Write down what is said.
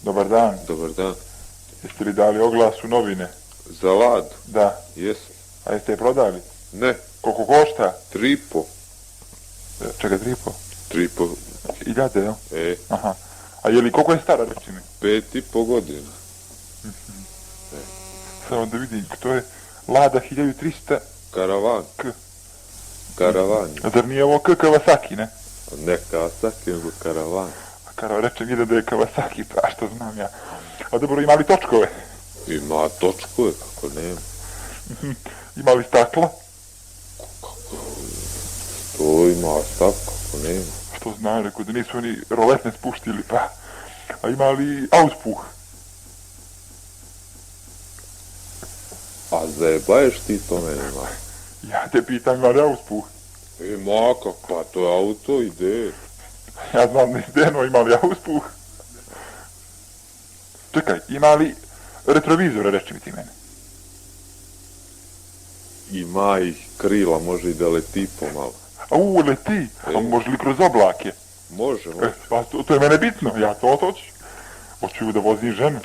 Dobar dan. Dobar dan. Jeste li dali oglas u novine? Za Ladu? Da. Jesam. A jeste je prodali? Ne. Koliko košta? 3,5. Čekaj, 3,5? 3,5. Hiljade, jel? Aha. A je li koliko je stara, reći mi? 5,5 godina. Samo da vidim, to je Lada 1300 Karavan. K. Karavan. A zar nije ovo K Kawasaki, ne? Ne Kawasaki, nego karavan. Reče mi da je Kawasaki, pa što znam ja. A dobro, ima li točkove? Ima točkove, kako nema. Ima li stakla? To ima stak, kako nema. Što znam, rekao da nisu oni roletne spuštili, pa. A ima li auspuh? A zajebaješ ti to mene, ma? Ja te pitam, ima li auspuh? Ma, pa to je auto, ide. Ja znam da ideno, ima li auspuh? Čekaj, ima li retrovizore, reći mi ti mene? Ima ih krila, može i da leti pomalo. Leti, a može li kroz oblake? Može, može. Pa to je mene bitno, ja to hoću. Hoću da vozim ženu.